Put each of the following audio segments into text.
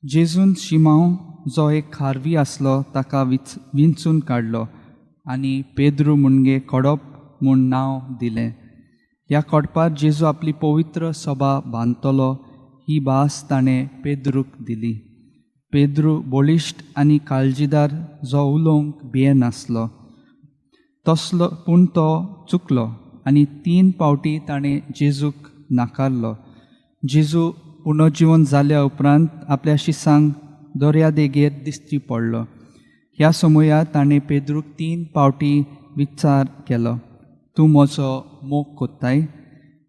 जेजून शिमांव जो एक खारवी आसलो ताका विंचून काडलो आनी पेद्रू मुणगे कोडप म्हूण नांव दिलें. ह्या कोडपार जेजू आपली पवित्र सभा बांदतलो ही भास ताणें पेद्रूक दिली. पेद्रू बळिश्ट आनी काळजीदार जो उलोवंक भियेनासलो तसलो, पूण तो चुकलो आनी 3 पावटी ताणें जेजूक नाकारलो. जेजू पुनर्जीवन जाल्या उपरांत आपल्या शिसांक दर्या देगेर दिश्टी पडलो. ह्या समयार ताणें पेद्रूक 3 पावटी विचार केलो, तूं म्हजो मोग कोत्ताय?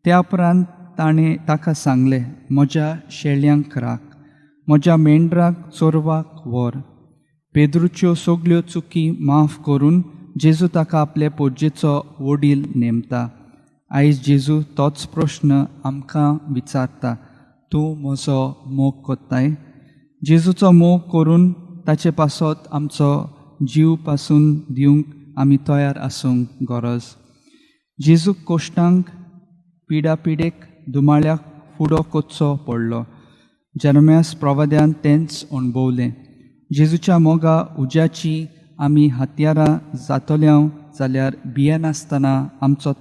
त्या उपरांत ताणें ताका सांगलें, म्हज्या शेळ्यांक राख, म्हज्या मेंढराक चोरवाक व्हर. पेद्रूच्यो सगल्यो चुकी माफ करून जेजू ताका आपले पोरजेचो वडील नेमता. आयज जेजू तोच प्रश्न आमकां विचारता, तूं म्हजो मोग कोत्ताय? जेजूचो मोग करून ताचे पासत आमचो जीव पासून दिवंक आमी तयार आसूंक गरज. जेजूक कोश्टांक पिडा पिडेक दुमाळ्याक फुडो कोच्चो पडलो. जेरम्यास प्रवाद्यान तेंच अणभवलें. जेजूच्या मोगा उज्याची आमी हत्यारां जातल्या जाल्यार भियेनासतना आमचो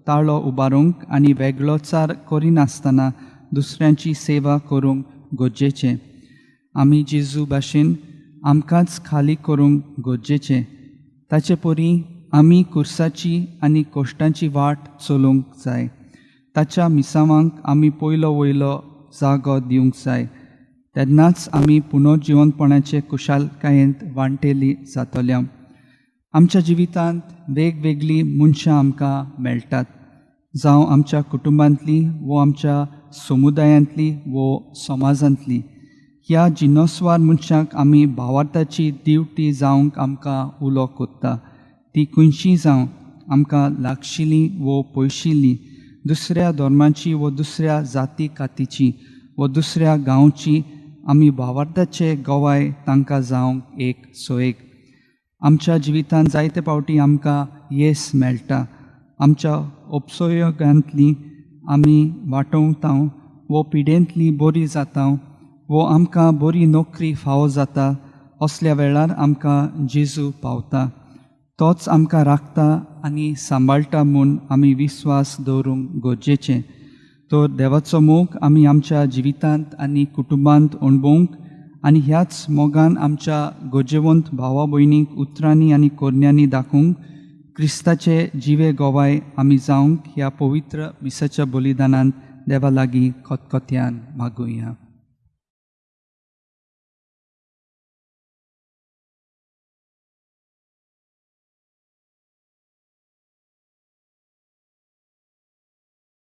ताळो उबारूंक आनी वेगळोचार करिनासतना दुसऱ्यांची सेवा करूंक गरजेचें. आमी जेजू भाशेन आमकांच खाली करूंक गरजेचें. ताचे परी आमी कुर्साची आनी कोश्टांची वाट चलोवंक जाय. ताच्या मिसावांक आमी पयलो वयलो जागो दिवंक जाय. तेन्नाच आमी पुनर्जिवनपणाचे कुशालकायेंत वांटेली जातल्या. आमच्या जिवितांत वेगवेगळीं मनशां आमकां मेळटात, जावं आमच्या कुटुंबांतली वो आमच्या समुदायांतली वो समाजांतली. ह्या जिनोस्वार मनशांक आमी भावार्थाची दिवटी जावंक आमकां उलो कोत्ता. ती खंयची जावं, आमकां लागशिल्ली वो पयशिल्ली, दुसऱ्या धर्माची वो दुसऱ्या जाती कातीची वो दुसऱ्या गांवची, आमी भावार्थाचे गवाय तांकां जावंक एक सोयेक. आमच्या जिवितांत जायते पावटी आमकां येस मेळटा. आमच्या उपसयोगांतली आमी वाटोवता वो पिडेंतली बरी जाता वो आमकां बरी नोकरी फावो जाता. असल्या वेळार आमकां जेजू पावता. तोच आमकां राखता आनी सांबाळटा म्हूण आमी विस्वास दवरूंक गरजेचें. तर देवाचो मोग आमी आमच्या जिवितांत आनी कुटुंबांत अणभवूंक आनी ह्याच मोगान आमच्या गरजेवंत भावा भयणींक उतरांनी आनी कोरण्यांनी दाखोवंक क्रिस्ताचे जिवे गोवाय आमी जावंक ह्या पवित्र मिसाच्या बलिदानान देवा लागीं खतखत्यान मागुया.